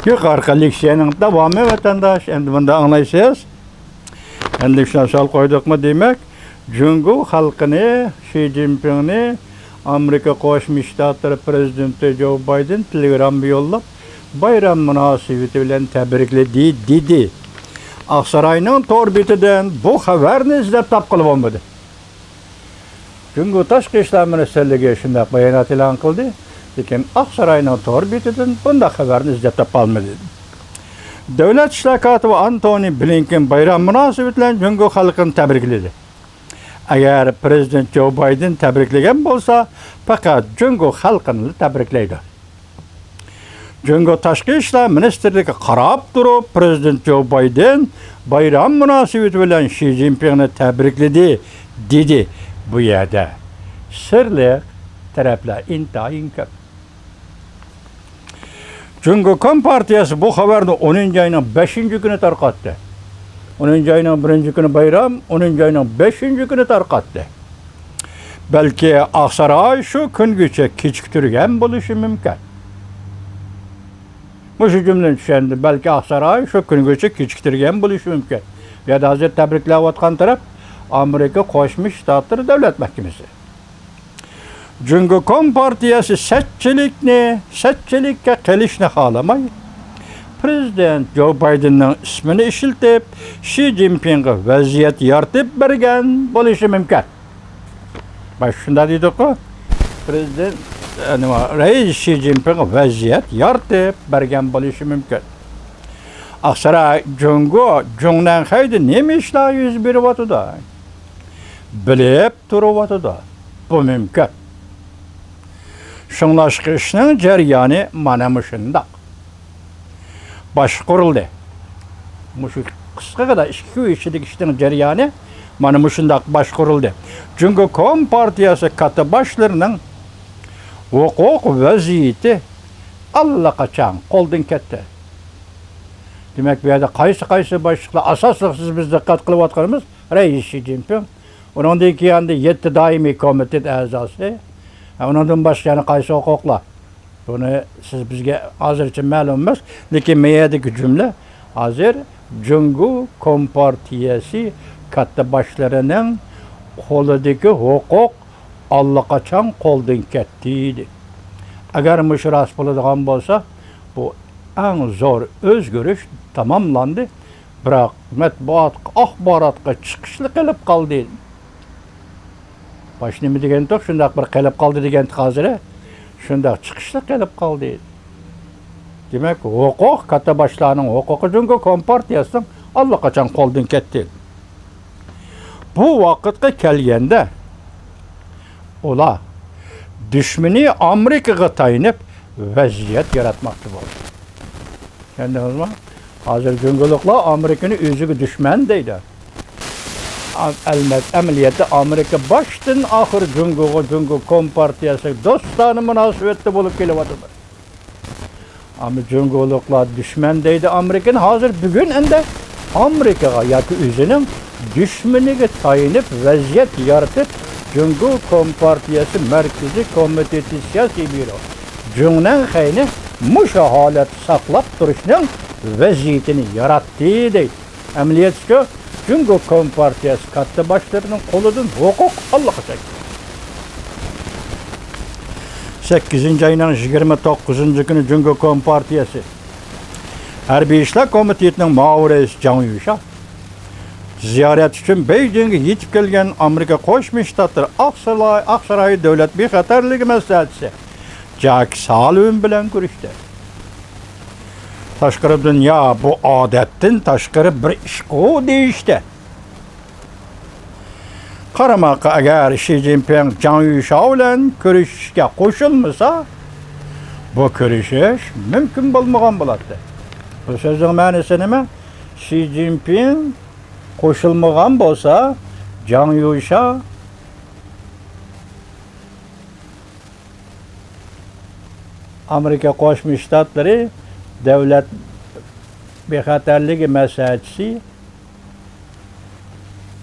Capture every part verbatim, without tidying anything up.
يۇقىرىقى لېكسىيەنىڭ داۋامى، ۋەتەنداش، ئەمدى بۇندا ئاڭلايسىز. ئەمدى شۇنداق سوئال قويدۇقمۇ، دېمەك، جۇڭگو خەلقىنى، شى جىنپىڭنى ئامېرىكا قوشما شتاتلىرى پىرېزىدېنتى جو بايدېن تېلېگرامما يوللاپ، بايرام مۇناسىۋىتى بىلەن تەبرىكلىدى، دېدى. ئاقساراينىڭ تور بېتىدىن بۇ خەۋەرنى ئىزدەپ تاپقىلى بولمىدى. جۇڭگو تاشقى ئىشلار مىنىستىرلىكى شۇنداق بايانات ئېلان قىلدى، لېكىن ئاقساراينىڭ تور بېتىدىن بۇنداق خەۋەرنى ئىزدەپ تاپالمىدى. دۆلەت ئىشلار كاتىپى ئانتونى بلىنكېن بايرام مۇناسىۋىتى بىلەن جۇڭگو خەلقىنى تەبرىكلىدى. ئەگەر پىرېزىدېنت جو بايدېن تەبرىكلىگەن بولسا، پەقەت جۇڭگو خەلقىنىلا تەبرىكلەيدۇ. جۇڭگو تاشقى ئىشلار مىنىستىرلىكىگە قاراپ تۇرۇپ، پىرېزىدېنت جو بايدېن بايرام مۇناسىۋىتى بىلەن شى جىنپىڭنى تەبرىكلىدى، دېدى. بۇ يەردە سىرلىق تەرەپلەر ئىنتايىن كۆپ. جۇڭگو كومپارتىيەسى بۇ خەۋەرنى ئونىنچى ئاينىڭ بەشىنچى كۈنى تارقاتتى. ئونىنچى ئاينىڭ بىرىنچى كۈنى بايرام، ئونىنچى ئاينىڭ بەشىنچى كۈنى تارقاتتى. بەلكى ئاقساراي شۇ كۈنگىچە كېچىكتۈرگەن بولۇشى مۇمكىن. مۇشۇ جۈملىنى چۈشەندىم. بەلكى ئاقساراي شۇ كۈنگىچە كېچىكتۈرگەن بولۇشى مۇمكىن. بۇ يەردە ھازىر تەبرىكلەۋاتقان تەرەپ ئامېرىكا قوشما شتاتلىرى دۆلەت مەھكىمىسى. جۇڭگو كومپارتىيەسى سەتچىلىكنى، سەتچىلىككە قېلىشنى خالىماي، پىرېزىدېنت جو بايدېننىڭ ئىسمىنى ئىشلىتىپ، شى جىنپىڭغا ۋەزىيەت يارىتىپ بەرگەن بولۇشى مۇمكىن. باش شۇنداق دېدۇققۇ، پىرېزىدېنت، نېمە، رەئىس شى جىنپىڭغا ۋەزىيەت يارىتىپ بەرگەن بولۇشى مۇمكىن. ئاقساراي، جۇڭگو، جۇڭنەنخەيدە نېمە ئىشلار يۈز بېرىۋاتىدۇ؟ بىلىپ تۇرۇۋاتىدۇ. بۇ مۇمكىن. شۇڭلاشقا ئىشنىڭ جەريانى مانا مۇشۇنداق باشقۇرۇلدى. مۇشۇ قىسقىغىنا ئىككى كۈن ئىچىدىكى ئىشنىڭ جەريانى مانا مۇشۇنداق باشقۇرۇلدى. جۇڭگو كومپارتىيەسى كاتتىباشلىرىنىڭ ھوقۇق ۋەزىيىتى ئاللىقاچان قولدىن كەتتى. دېمەك، بۇ يەردە قايسى، قايسى باشلىقلار ئاساسلىق سىز بىز دىققەت قىلىۋاتقىنىمىز رەئىس شى جىنپىڭ، ئۇنىڭدىن كېيىن ئەمدى يەتتە دائىمىي كومىتېت ئەزاسى، ئۇنىڭدىن باشقا يەنە قايسى ھوقۇقلار؟ بۇنى سىز بىزگە ھازىرچە مەلۇم ئەمەس. لېكىن مەيەدىكى جۈملە ھازىر جۇڭگو كومپارتىيەسى كاتتىباشلىرىنىڭ قولىدىكى ھوقۇق ئاللىقاچان قولدىن كەتتى، دېدى. ئەگەر مۇشۇ راست بولىدىغان بولسا، بۇ ئەڭ زور ئۆزگىرىش تاماملاندى. بىراق مەتبۇئاتقا، ئاخباراتقا چىقىشلا قېلىپ قالدى. باش نېمە دېگەنتۇق، شۇنداق بىر قېلىپ قالدى دېگەنتۇق ھازىر. شۇنداق چىقىشلا قېلىپ قالدى. دېمەك، ھوقۇق، كاتتىباشلارنىڭ ھوقۇقى جۇڭگو كومپارتىيەسىنىڭ ئاللىقاچان قولدىن كەتتى. بۇ ۋاقىتقا كەلگەندە، ئۇلار دۈشمىنى ئامېرىكىغا تايىنىپ ۋەزىيەت ياراتماقچى بولدى. چۈشەندىڭىزمۇ؟ ھازىر جۇڭگولۇقلار ئامېرىكىنى ئۆزىگە دۈشمەن دەيدۇ. ئەلمەت-، ئەمەلىيەتتە ئامېرىكا باشتىن ئاخىر جۇڭگوغا، جۇڭگو كومپارتىيەسىگە دوستانە مۇناسىۋەتتە بولۇپ كېلىۋاتىدۇ. ئەمما جۇڭگولۇقلار دۈشمەن دەيدۇ ئامېرىكىنى. ھازىر بۈگۈن ئەمدى ئامېرىكىغا ياكى ئۆزىنىڭ دۈشمىنىگە تايىنىپ ۋەزىيەت يارىتىپ، جۇڭگو كومپارتىيەسى مەركىزىي كومىتېتى سىياسىي بيۇرو جۇڭنەنخەينى مۇشۇ ھالەتتە ساقلاپ تۇرۇشنىڭ ۋەزىيىتىنى ياراتتى دەيدۇ. ئەمەلىيەتتىكى جۇڭگو كومپارتىيەسى كاتتىباشلىرىنىڭ قولىدىن ھوقۇق ئاللىقاچان كەتتى. سەككىزىنچى ئاينىڭ يىگىرمە توققۇزىنچى كۈنى جۇڭگو كومپارتىيەسى ھەربىي ئىشلار كومىتېتىنىڭ مۇئاۋىن رەئىسى جاڭ يۈشا زىيارەت ئۈچۈن بېيجىڭغا يېتىپ كەلگەن ئامېرىكا قوشما شتاتلىرى ئاقساراي، ئاقساراي دۆلەت بىخەتەرلىكى مەسلىھەتچىسى جاك سالىۋېن بىلەن كۆرۈشتى. تاشقىرى دۇنيا بۇ ئادەتتىن تاشقىرى بىر ئىشقۇ دېيىشتى. قارىماققا، ئەگەر شى جىنپىڭ جاڭ يۈشاۋ بىلەن كۆرۈشۈشكە قوشۇلمىسا، بۇ كۆرۈشۈش مۇمكىن بولمىغان بولاتتى. بۇ سۆزنىڭ مەنىسى نېمە؟ شى جىنپىڭ قوشۇلمىغان بولسا، جاڭ يۈشا ئامېرىكا قوشما شتاتلىرى دۆلەت بىخەتەرلىكى مەسلىھەتچىسى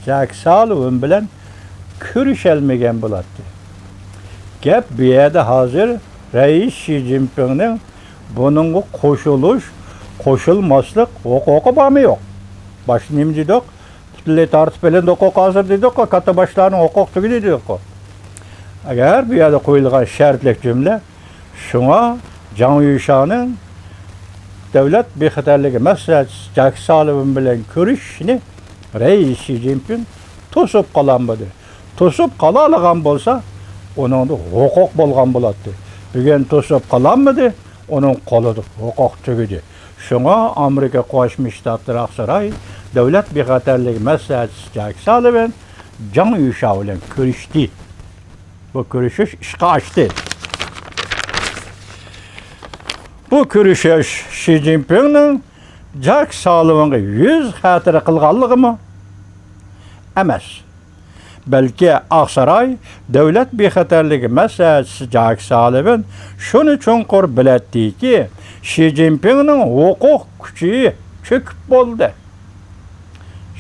جاك سالىۋېن بىلەن كۆرۈشەلمىگەن بولاتتى. گەپ بۇ يەردە ھازىر رەئىس شى جىنپىڭنىڭ بۇنىڭغا قوشۇلۇش قوشۇلماسلىق ھوقۇقى بارمۇ يوق؟ باشتا نېمە دېدۇق؟ پۇتلىرى تارتىپ ئېلىندى ھوقۇق ھازىر دېدۇققۇ، كاتتا باشلارنىڭ ھوقۇقى تۈگىدى دېدۇققۇ. ئەگەر بۇ يەردە قويۇلغان شەرتلىك جۈملە، شۇڭا جاڭ يۈشانىڭ دۆلەت بىخەتەرلىكى مەسلىھەتچىسى جاك سالىۋان بىلەن كۆرۈشۈشىنى رەئىس شى جىنپىڭ توسۇپ قالالمىدى. توسۇپ قالالىغان بولسا، ئۇنىڭدا ھوقۇق بولغان بولاتتى. بۈگۈن توسۇپ قالالمىدى، ئۇنىڭ قولىدا ھوقۇق تۈگىدى. شۇڭا ئامېرىكا قوشما شتاتلىرى ئاقساراي دۆلەت بىخەتەرلىكى مەسلىھەتچىسى جاك سالىۋان جاڭ يۈشا بىلەن كۆرۈشتى. بۇ كۆرۈشۈش ئىشقا ئاشتى. بۇ كۆرۈشۈش شى جىنپىڭنىڭ جاك سالىۋانغا يۈز خاتىرە قىلغانلىقىمۇ ئەمەس. بەلكى ئاقساراي دۆلەت بىخەتەرلىكى مەسلىھەتچىسى جاك سالىۋان شۇنى چوڭقۇر بىلەتتىكى، شى جىنپىڭنىڭ ھوقۇق كۈچى چۆكۈپ بولدى.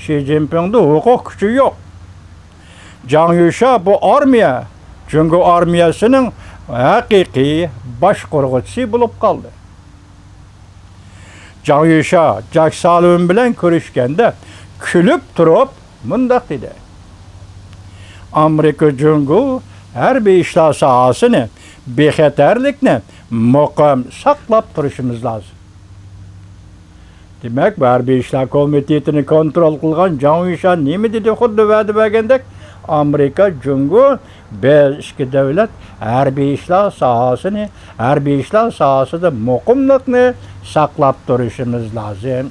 شى جىنپىڭدا ھوقۇق كۈچى يوق. جاڭ يۈشا بۇ ئارمىيە، جۇڭگو ئارمىيەسىنىڭ ھەقىقىي باشقۇرغۇچىسى بولۇپ قالدى. جاڭ يۈشا جاك سالىۋان بىلەن كۆرۈشكەندە كۈلۈپ تۇرۇپ مۇنداق دېدى: ئامېرىكا جۇڭگو ھەربىي ئىشلار ساھەسىنى، بىخەتەرلىكنى مۇقىم ساقلاپ تۇرۇشىمىز لازىم. دېمەك، بۇ ھەربىي ئىشلار كومىتېتىنى كونترول قىلغان جاڭ يۈشا نېمە دېدى؟ خۇددى ۋەدە بەرگەندەك، ئامېرىكا، جۇڭگو، بىز ئىككى دۆلەت ھەربىي ئىشلار ساھەسىنى، ھەربىي ئىشلار ساھەسىدە مۇقىملىقنى ساقلاپ تۇرۇشىمىز لازىم.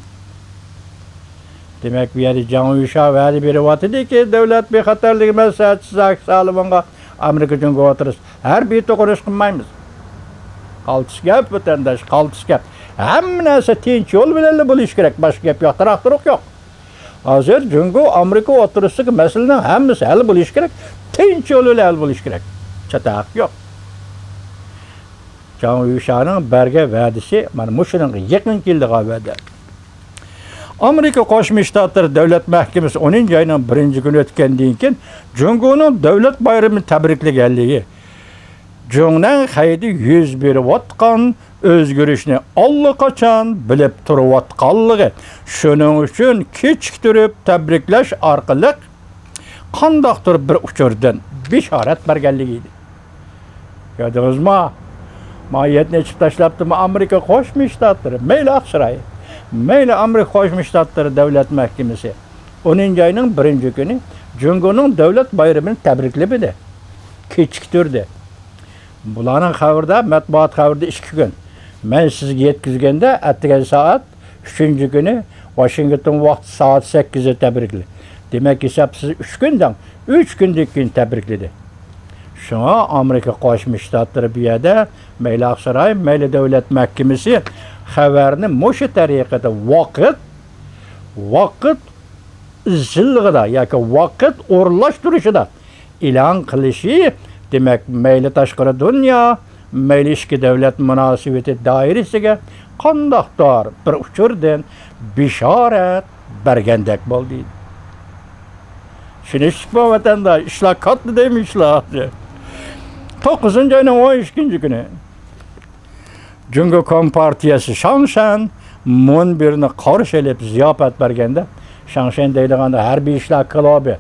دېمەك، بۇ يەردە جاڭ يۈشا ۋەدە بېرىۋاتىدىكى، دۆلەت بىخەتەرلىكى مەسلىھەتچىسى زاك سالىۋانغا ئامېرىكا جۇڭگو ئوتتۇرىسىدا ھەربىي توقۇنۇش قىلمايمىز. قالتىس گەپ، ۋەتەنداش، قالتىس گەپ. ھەممە نەرسە تىنچ يول بىلەنلا بولۇشى كېرەك. باشقا گەپ يوق، تاراق-تۇرۇق يوق. ھازىر جۇڭگو ئامېرىكا ئوتتۇرىسىدىكى مەسىلىنىڭ ھەممىسى ھەل بولۇشى كېرەك. تىنچ يول بىلەن ھەل بولۇشى كېرەك. چاتاق يوق. جاڭ يۈشانىڭ بەرگەن ۋەدىسى مانا مۇشۇنىڭغا يېقىن كېلىدىغان ۋەدە. ئامېرىكا قوشما شتاتلىرى دۆلەت مەھكىمىسى ئونىنچى ئاينىڭ بىرىنچى كۈنى ئۆتكەندىن كېيىن جۇڭگونىڭ دۆلەت بايرىمىنى تەبرىكلىگەنلىكى، جۇڭنەنخەيدە يۈز بېرىۋاتقان ئۆزگىرىشنى ئاللىقاچان بىلىپ تۇرۇۋاتقانلىقى، شۇنىڭ ئۈچۈن كېچىكتۈرۈپ تەبرىكلەش ئارقىلىق قانداقتۇر بىر ئۇچۇردىن بېشارەت بەرگەنلىكى ئىدى. كۆردىڭىزمۇ؟ ماھىيەتنى ئېچىپ تاشلاپتىمۇ ئامېرىكا قوشما شتاتلىرى؟ مەيلى ئاقساراي، مەيلى ئامېرىكا قوشما شتاتلىرى دۆلەت مەھكىمىسى ئونىنچى ئاينىڭ بىرىنچى كۈنى جۇڭگونىڭ دۆلەت بايرىمىنى تەبرىكلىمىدى، كېچىكتۈردى. بۇلارنىڭ خەۋىرىدە، مەتبۇئات خەۋىرىدە ئىككى كۈن. مەن سىزگە يەتكۈزگەندە، ئەتىگەن سائەت ئۈچىنچى كۈنى، ۋاشىنگتون ۋاقتى سائەت سەككىزدە تەبرىكلىدى. دېمەك، ھېسابلىسىز ئۈچ كۈن دەڭ، ئۈچ كۈندىن كېيىن تەبرىكلىدى. شۇڭا ئامېرىكا قوشما شتاتلىرى بۇ يەردە مەيلى ئاقساراي، مەيلى دۆلەت مەھكىمىسى خەۋەرنى مۇشۇ تەرىقىدە ۋاقىت، ۋاقىت ئىزچىللىقىدا ياكى ۋاقىت ئورۇنلاشتۇرۇشىدا ئېلان قىلىشى، دېمەك، مەيلى تاشقىرى دۇنيا، مەيلى ئىچكى دۆلەت مۇناسىۋىتى دائىرىسىگە قانداقتۇر بىر ئۇچۇردىن بېشارەت بەرگەندەك بولدى. چۈشىنىشلىكمۇ، ۋەتەنداش؟ ئىشلار كاتتا دەيمەن، ئىشلار. توققۇزىنچى ئاينىڭ ئون ئىككىنچى كۈنى جۇڭگو كومپارتىيەسى شاڭشەن مۇنبىرىنى قارشى ئېلىپ زىياپەت بەرگەندە، شاڭشەن دەيدىغان ھەربىي ئىشلار كلۇبى،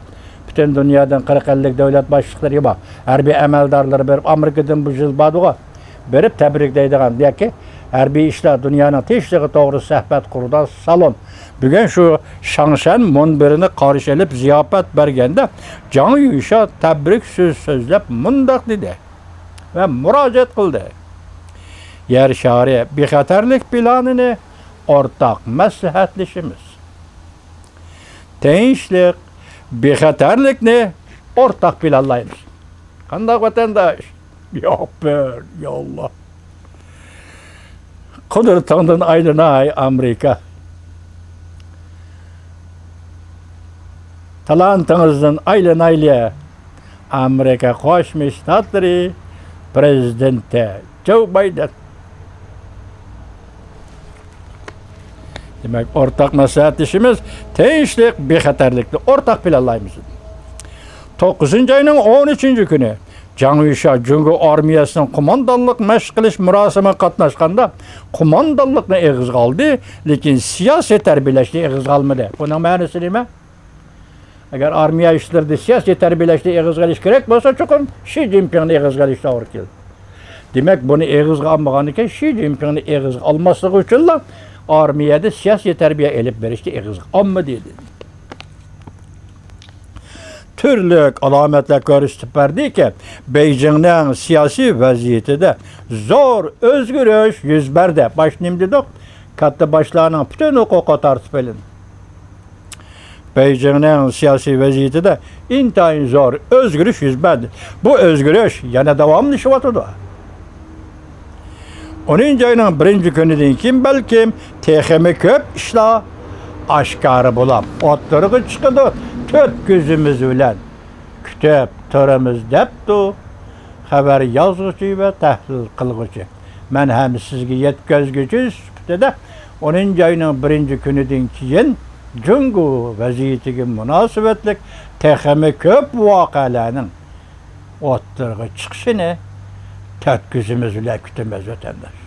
پۈتۈن دۇنيادىن قىرىق ئەللىك دۆلەت باشلىقلىرى بار، ھەربىي ئەمەلدارلىرى بېرىپ، ئامېرىكىدىن بۇ يىل باردىغۇ، بېرىپ تەبرىكلەيدىغان ياكى ھەربىي ئىشلار دۇنيانىڭ تىنچلىقى توغرىسىدا سۆھبەت قۇرىدىغان سالون. بۈگۈن شۇ شاڭشەن مۇنبىرىنى قارشى ئېلىپ زىياپەت بەرگەندە، جاڭ يۈشا تەبرىك سۆز سۆزلەپ مۇنداق دېدى ۋە مۇراجىئەت قىلدى. يەر شارى بىخەتەرلىك پىلانىنى ئورتاق مەسلىھەتلىشىمىز. تىنچلىق، بىخەتەرلىكنى ئورتاق پىلانلايمىز. قانداق، ۋەتەنداش؟ ياپەر، يا ئاللا. قۇدرىتىڭدىن ئايلىناي، ئامېرىكا. تالانتىڭىزدىن ئايلىنايلى، ئامېرىكا قوشما شتاتلىرى پرېزىدېنتى جو بايدېن. دېمەك، ئورتاق مەسلىھەتلىشىمىز، تىنچلىق، بىخەتەرلىكنى ئورتاق پىلانلايمىز. توققۇزىنچى ئاينىڭ ئون ئۈچىنچى كۈنى جاڭ يۈشيا جۇڭگو ئارمىيەسىنىڭ قوماندانلىق مەشىق قىلىش مۇراسىمىغا قاتناشقاندا، قوماندانلىقنى ئېغىزغا ئالدى، لېكىن سىياسىي تەربىيەلەشنى ئېغىزغا ئالمىدى. بۇنىڭ مەنىسى نېمە؟ ئەگەر ئارمىيە ئىشلىرىدا سىياسىي تەربىيەلەشنى ئېغىزغا ئېلىش كېرەك بولسا، چوقۇم شى جىنپىڭنى ئېغىزغا ئېلىش توغرا كېلىدۇ. دېمەك، بۇنى ئېغىزغا ئالمىغاندىكىن، شى جىنپىڭنى ئېغىزغا ئالماسلىقى ئۈچۈنلا ئارمىيەدە سىياسىي تەربىيە ئېلىپ بېرىشنى ئېغىزغا ئالمىدى، دېدى. تۈرلۈك ئالامەتلەر كۆرسىتىپ بەردىكى، بېيجىڭنىڭ سىياسىي ۋەزىيىتىدە زور ئۆزگىرىش يۈز بەردى. باشتا نېمە دېدۇق؟ كاتتا باشلارنىڭ پۈتۈن ھوقۇقى تارتىپ ئېلىندى. بېيجىڭنىڭ سىياسىي ۋەزىيىتىدە ئىنتايىن زور ئۆزگىرىش يۈز بەردى. بۇ ئۆزگىرىش يەنە داۋاملىشىۋاتىدۇ. ئونىنچى ئاينىڭ بىرىنچى كۈنىدىن كېيىن بەلكىم تېخىمۇ كۆپ ئىشلار ئاشكارا بولاپ ئوتتۇرىغا چىقىدۇ. تۆت كۆزىمىز بىلەن كۈتۈپ تۇرىمىز، دەپتۇ خەۋەر يازغۇچى ۋە تەھلىل قىلغۇچى. مەن ھەم سىزگە يەتكۈزگۈچى سۈپىتىدە ئونىنچى ئاينىڭ بىرىنچى كۈنىدىن كېيىن جۇڭگو ۋەزىيىتىگە مۇناسىۋەتلىك تېخىمۇ كۆپ ۋەقەلەرنىڭ ئوتتۇرىغا چىقىشىنى تۆت كۆزىمىز بىلەن كۈتىمىز، ۋەتەنداش.